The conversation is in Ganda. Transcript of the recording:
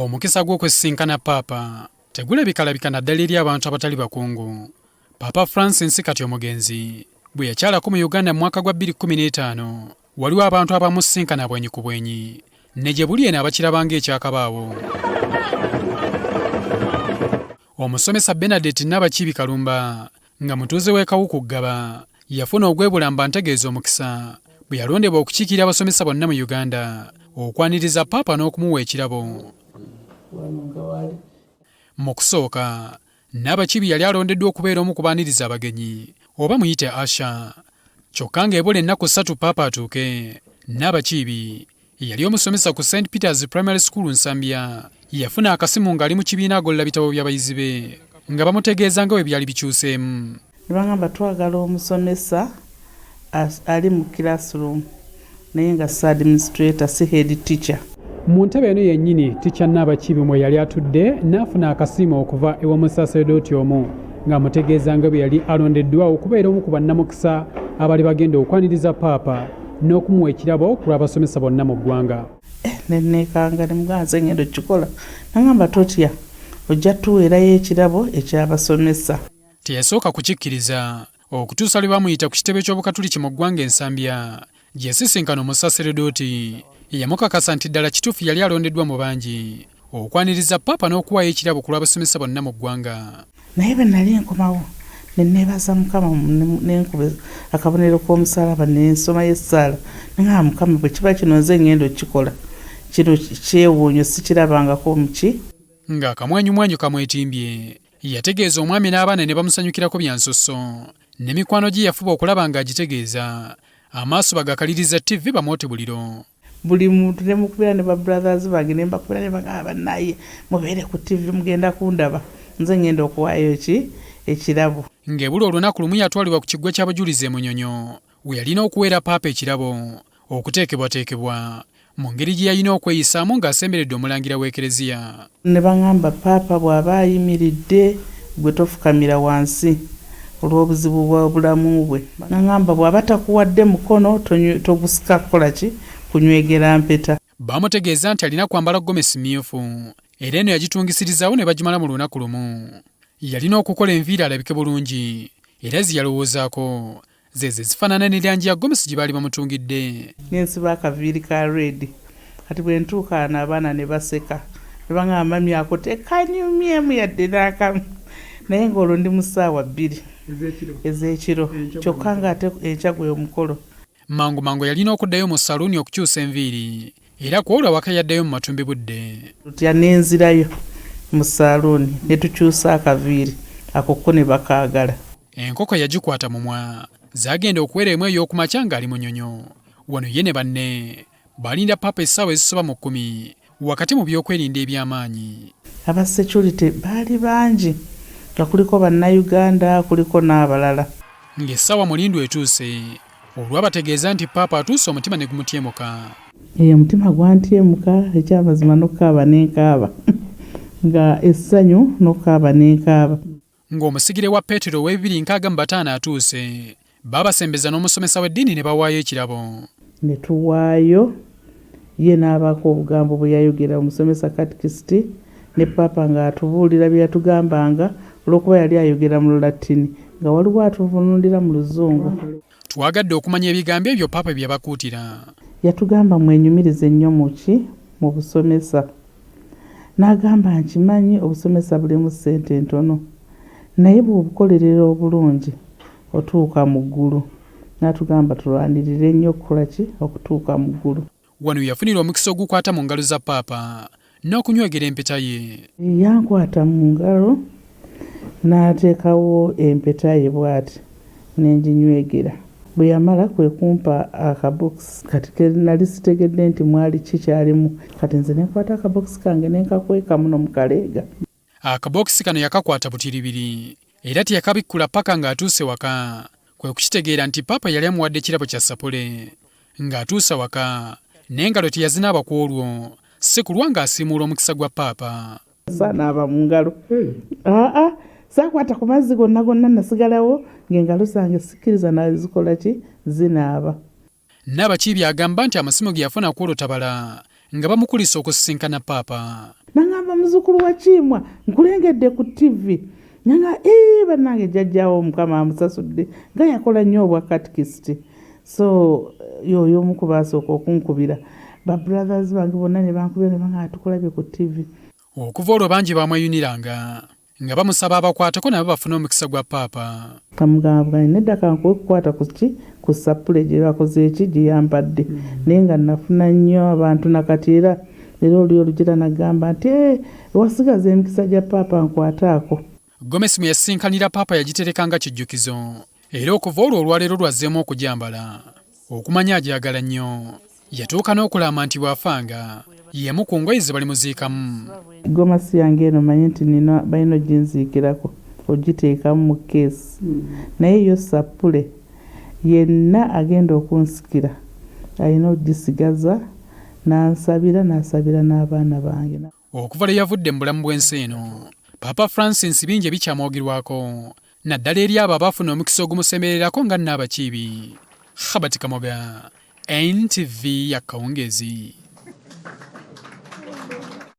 Omukisa gw'okusisinkana Paapa tegulabikalabika naddala eri abantu abatali bakungu. Paapa Francis kati omugenzi bwe yakyalako mu Uganda mu mwaka gwa 2015, waliwo abantu abamusisinkana bwenyi ku bwenyi ne gye buli eno abakiraba ng'ekyakabaawo. Omusomesa Bernadette Nabakiibi Kalumba nga mutuuze w'e Kawuku Ggaba yafuna ogw'ebulamba ntegeeza omukisa bwe yalondebwa okukiikirira abasomesa bonna mu Uganda okwaniriza Paapa n'okumuwa ekirabo. Mu kusooka Nabakiibi yali alondeddwa okubeera omu ku baaniriza abagenyi oba muyite Asha. Kyokka ng'ebula ennaku ssatu Paapa atuuke, Nabakiibi eyali omusomesa ku St Peters Primary School Nsambya yafuna akasimu ng'ali mu kibiina agolola bitabo by'abayizi be nga bamutegeeza nga bwe byali bikyuseemu. Ne bangamba twagala omusomesa ali mu classroom naye nga si administrator, si head teacher. Mu ntebe eno yennyini Teacher Nabakiibi mwe yali atudde n'afuna akasimu okuva ew'omusaseredooti omu ng'amutegeeza nga bwe yali alondeddwa okubeera omu ku bannamukisa abaali bagenda okwaniriza Paapa n'okumuwa ekirabo ku lw'abasomesa bonna mu ggwanga. Ne neekanga ne mugamba nze ngenda okukikola. N'angamba totya ojja tuweerayo ekirabo eky'abasomesa. Teyasooka kukikkiriza okutuusa lwe baamuyita ku kitebe ky'Obukatuliki mu ggwanga e Nsambya gye yasisinkana omusaseredooti eyamukakasa nti ddala kituufu yali alondeddwa mu bangi okwaniriza Paapa n'okuwaayo ekirabo ku lw'abasomesa bonna mu ggwanga. Naye bwe nali nkomawo ne neebaza Mukama ne nkuba akabonero k'omusaalaba ne nsomayo essaala ne ngamba Mukama bwe kiba kino nze ngenda okukikola kino kyewuunyo sikirabangako mu ki. Ng'akamwenyumwenyu kamwetimbye, yategeeza omwami n'abaana ne bamusanyukirako bya nsusso. Ne mikwano gye yafuba okulaba ng'agitegeeza amaaso bagakaliriza ttivvi bamwote buliro. Buli muntu ne mukubira ne ba brothers bange ne mbakubira ne bagamba bannaye mubeere ku ttivvi mugenda kundaba nze ngenda okuwaayo ki ekirabo. Ng'ebula olunaku lumu yatwalibwa ku kiggwa ky'abajulizi e Munyonyo we yalina okuweera Paapa ekirabo okuteekebwateekebwa mu ngeri gye yalina okweyisaamu ng'asemberedde omulangira w'Eklezia. Ne bangamba Paapa bw'aba ayimiridde ggwe tofukamira wansi olw'obuzibu bw'obulamu bwe. Nangamba bw'aba takuwadde mukono togusika kukola ki kunywegera mpeta. Baamutegeeza nti alina kwambala gomesi mmyufu era eno yagitungisirizawo ne bagimala mu lunaku lumu. Yalina okukola enviiri alabike bulungi era ze yalowoozaako zeezo ezifaanana ne langi ya gomesi gye baali bamutungidde. Ne nsiba akaviiri ka red kati bwe ntuuka wano abaana ne baseka ne bangamba mummy ako tekanyumyemu yadde n'akamu naye ng'olwo ndi mu ssaawa bbiri ez'ekiro kyokka ng'ate enkya gwe omukolo. Mangu mangu yalina okuddayo mu saluuni okukyusa enviiri era ku olwo awaka yaddayo mu matumbi budde. Lutya ne nzirayo mu saluuni ne tukyusa akaviiri ako ko ne bakaagala. Enkoko yagikwata mumwa, zaagenda okuwera emu ey'oku makya ng'ali Munyonyo. Wano ye ne banne baalinda Paapa essaawa ezisoba mu kkumi wakati mu by'okwerinda eby'amaanyi. Aba securite baali bangi nga kuliko Bannayuganda kuliko n'abalala. Ng'essaawa mulindwa etuuse, olwabategeeza nti Paapa atuuse omutima ne gumutyemuka. Eeh omutima gwantyemuka ekyamazima n'okukaaba ne nkaaba nga essanyu n'okukaaba ne nkaaba. Ng'omusigire wa Peetero ow'ebibiri nkaaga mu bataano atuuse, baabasembeza n'omusomesa w'eddiini ne bawaayo ekirabo. Ne tuwaayo, ye n'abaako obugambo bwe yayogera, omusomesa katikisiti ne Paapa ng'atubuulira bye yatugambanga, olw'okuba yali ayogera mu Lulattini, nga waliwo atuvvuunulira mu Luzungu. Twagadde okumanya ebigambo ebyo Paapa bye yabakuutira. Yatugamba, Mwenyumirize nnyo mu ki? Mu busomesa. N'agamba, Nkimanyi obusomesa bulimu ssente ntono, naye bw'obukolerera obulungi otuuka mu ggulu. N'atugamba tulwanirire nnyo okukola ki? Okutuuka mu ggulu. Wano we yafunira omukisa ogukwata mu ngalo za Paapa n'okunywegera empeta ye. Yankwata mu ngalo n'ateekawo empeta ye bw'ati ne nginywegera. Bwe yamala kwe kumpa akabokisi kati ke nali sitegedde nti mwali ki kyalimu. Kati nze ne nkwata akabokisi kange ne nkakweka muno mu kaleega. Akabokisi kano yakakwata butiribiri era teyakabikkula ppaka ng'atuuse waka kwe kukitegeera nti Paapa yali amuwadde kirabo kya ssapule. Ng'atuuse awaka n'engalo teyazinaaba ku olwo si kulwa ng'asiimuula omukisa gwa Paapa. Saanaaba mu ngalo. Aa, saakwata ku mazzi gonna gonna nasigalawo ng'engalo zange sikkiriza na zikola ki zinaaba. Nabakiibi agamba nti amasimu ge yafuna ku olwo tabala nga bamukulisa okusisinkana Paapa. Nangamba Nagamba, "Muzukulu wa Kiimwa, nkulengedde ku TV." Nanga, "Ee, bannange, jjajjaawo Omukama amusasudde nga yakola nnyo obwa katikisiti." So yoyo omu ku baasooka okunkubira. Ba brothers bange bonna ne bankubira ne banga, "Tukulabye ku TV." Okuva olwo bangi bamweyuniranga nga bamusaba abakwateko nabo bafune omukisa gwa Paapa. Kamugamba bwange, "Nedda, kankuwe kukwata ku ki, ku sappule gye bakoze eki gye yampadde." Naye nga nafuna nnyo abantu nakati era oli olugira nagamba nti, "Eh, wasigaza emikisa gya Paapa, nkwataako." Gomesi mwe yasinkanira Paapa yagitereka nga kijjukizo, era okuva olwo olwaleero lwazzeemu okugyambala. Okumanya agyagala nnyo, yatuuka n'okulaama nti bw'afanga y'emu ku ngoye ze balimuziikamu. Gomasi yange eno, manyi nti nina balina oginziikirako, ogiteekamu mu keesi, naye yo sappule yenna agenda okunsikira alina ogisigaza n'ansabira, n'asabira n'abaana bange. Okuva lwe yavudde mu bulamu bw'ensi eno, Paapa Francis bingi ebikyamwogerwako, naddala eri abo abaafuna omukisa ogumusembererako nga Nnaabakiibi. Habert Kamoga, NTV ya Kawungeezi.